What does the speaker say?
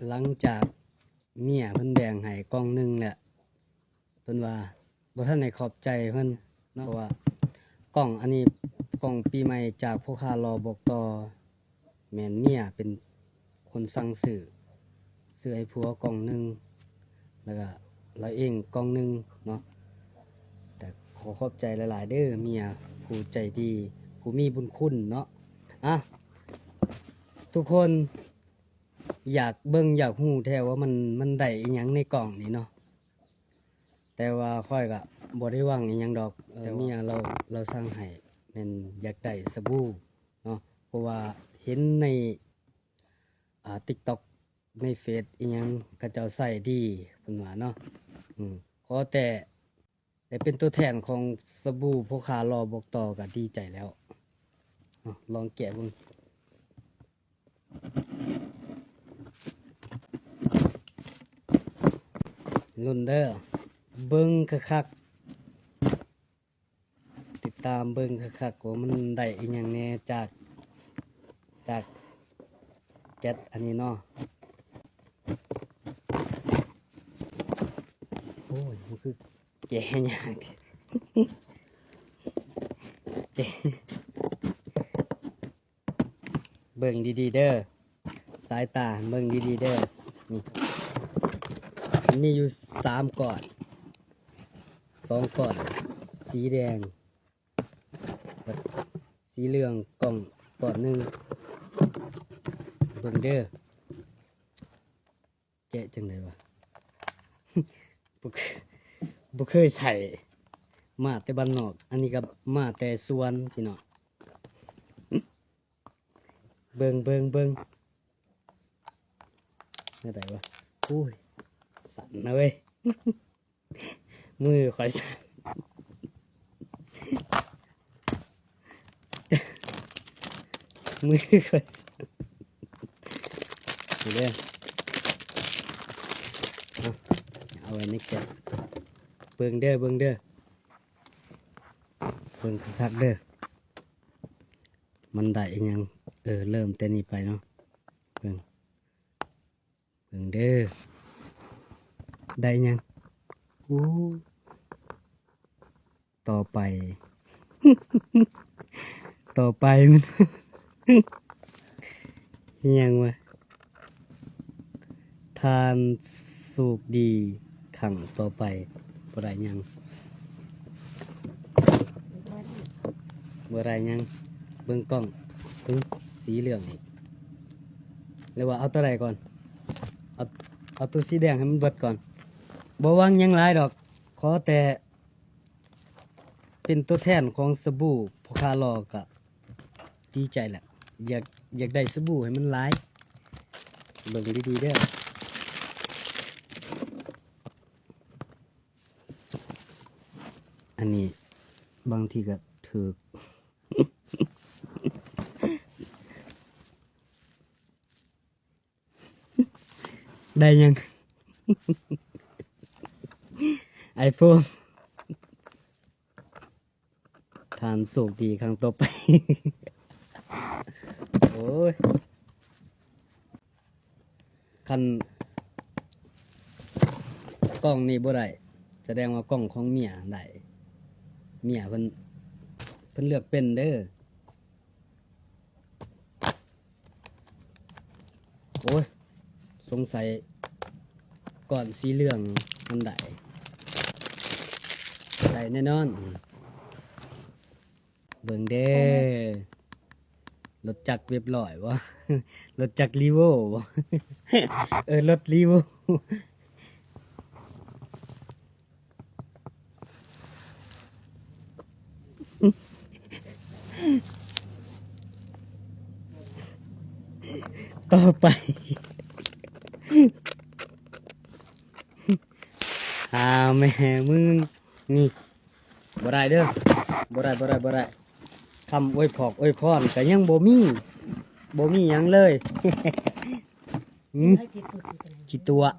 ຫຼັງຈາກເມຍເພິ່ນແບ່ງໃຫ້ກ່ອງໜຶ່ງແລ້ວ ເພິ່ນວ່າບໍ່ທັນໄດ້ຂອບໃຈເພິ່ນເນາະ ເພາະວ່າກ່ອງອັນນີ້ ກ່ອງປີໃໝ່ຈາກພໍ່ຄ້າຫຼໍ່ບອກຕໍ່ ແມ່ນເມຍເປັນຄົນສັ່ງຊື້ ຊື້ໃຫ້ຜົວກ່ອງໜຶ່ງ ແລ້ວກະລາວເອງກ່ອງໜຶ່ງເນາະ. ແຕ່ຂໍຂອບໃຈຫຼາຍໆເດີ້ ເມຍຜູ້ໃຈດີ ຜູ້ມີບຸນຄຸນເນາະ. ອ່ະ ທຸກຄົນ ຢາກເບິ່ງຢາກຮູ້ແທ້ວ່າມັນ ມັນໄດ້ອີ່ຫຍັງໃນກ່ອງນີ້ເນາະ. ແຕ່ວ່າຂ້ອຍກະບໍ່ໄດ້ຫວັງອີ່ຫຍັງດອກ ແຕ່ວ່າເມຍລາວ ລາວສັ່ງໃຫ້ ແມ່ນຢາກໄດ້ສະບູເນາະ ເພາະວ່າເຫັນໃນ ອ່າ TikTok ໃນເຟສອີ່ຫຍັງ ເຂົາເຈົ້າໃຊ້ດີ ເພິ່ນວ່າເນາະ. ອືມ ຂໍແຕ່ ໄດ້ເປັນຕົວແທນຂອງສະບູພໍ່ຄ້າຫຼໍ່ບອກຕໍ່ກະດີໃຈແລ້ວ. ເອົາ ລອງແກະເບິ່ງ ລຸ້ນເດີ້ ເບິ່ງຄັກໆ ຕິດຕາມເບິ່ງຄັກໆ ວ່າມັນໄດ້ອີ່ຫຍັງແດ່ຈາກ ຈາກແກັດອັນນີ້ເນາະ. ໂອ້ຍ ມັນຄື ແກະຍາກ ແກະ ເບິ່ງດີໆເດີ້ ສາຍຕາເບິ່ງດີໆເດີ້. ນີ້ ມັນມີຢູ່ສາມກ້ອນ ສອງກ້ອນສີແດງ ກັບສີເຫຼືອງ ກ້ອງກ້ອນໜຶ່ງ ເບິ່ງເດີ້. ແກະຈັ່ງໃດວະ? ບໍ່ເຄີຍ ບໍ່ເຄີຍໃຊ້ ມາແຕ່ບ້ານນອກ ອັນນີ້ກໍມາແຕ່ສວນພີ່ນ້ອງ. ເບິ່ງ ເບິ່ງ ເບິ່ງ ແນວໃດວະ? ໂອ້ຍ ສັ່ນນະເວີຍ. ມືຂ້ອຍສັ່ນ ມືຂ້ອຍສັ່ນ ນີ້ເດີ ເອົາ ເອົາໄວ້ໃນແກັບ ເບິ່ງເດີ ເບິ່ງເດີ ເບິ່ງຄັກໆເດີ ມັນໄດ້ອີ່ຫຍັງ. ເອີ ເລີ່ມແຕ່ນີ້ໄປເນາະ ເບິ່ງ. ເບິ່ງເດີ ໄດ້ຫຍັງ? ໂອ້ ຕໍ່ໄປ ຕໍ່ໄປມັນ ອີ່ຫຍັງວະ? ທ່ານໂຊກດີຄັ້ງຕໍ່ໄປ. ບໍ່ໄດ້ຫຍັງ ບໍ່ໄດ້ຫຍັງ. ເບິ່ງກ້ອງ ເບິ່ງສີເຫຼືອງນີ້ ຫຼືວ່າເອົາຕົວໃດກ່ອນ? ເອົາ ເອົາຕົວສີແດງໃຫ້ມັນເບິດກ່ອນ. ບໍ່ຫວັງຫຍັງຫຼາຍດອກ ຂໍແຕ່ເປັນຕົວແທນຂອງສະບູພໍ່ຄ້າຫຼໍ່ກະດີໃຈແລ້ວ. ຢາກ ຢາກໄດ້ສະບູໃຫ້ມັນຫຼາຍ. ເບິ່ງດີໆເດີ. ອັນນີ້ບາງທີກໍຖືກ ໄດ້ຫຍັງ? ໄອໂຟນ. ທ່ານໂຊກດີຄັ້ງຕໍ່ໄປ. ໂອ້ຍ ຄັນກ້ອງນີ້ບໍ່ໄດ້ ສະແດງວ່າກ້ອງຂອງເມຍໄດ້. ເມຍເພິ່ນ ເພິ່ນເລືອກເປັນເດີ. ໂອ້ຍ ສົງໄສກ້ອນສີເຫຼືອງມັນໄດ້ ໄດ້ແນ່ນອນ. ເບິ່ງເດີ ລົດຈັກວຽບຮ້ອຍບໍ່? ລົດຈັກລີໂວ້ບໍ່? ເອີ ລົດລີໂວ້. ຕໍ່ໄປ ຫາແມ່ມຶງ ນີ້ ບໍ່ໄດ້ເດີ ບໍ່ໄດ້ ບໍ່ໄດ້ ບໍ່ໄດ້. ຄຳອວຍພອກອວຍພອນກໍຍັງບໍ່ມີ ບໍ່ມີຫຍັງເລີຍ. ອືມ ຂີ້ຕົວະ.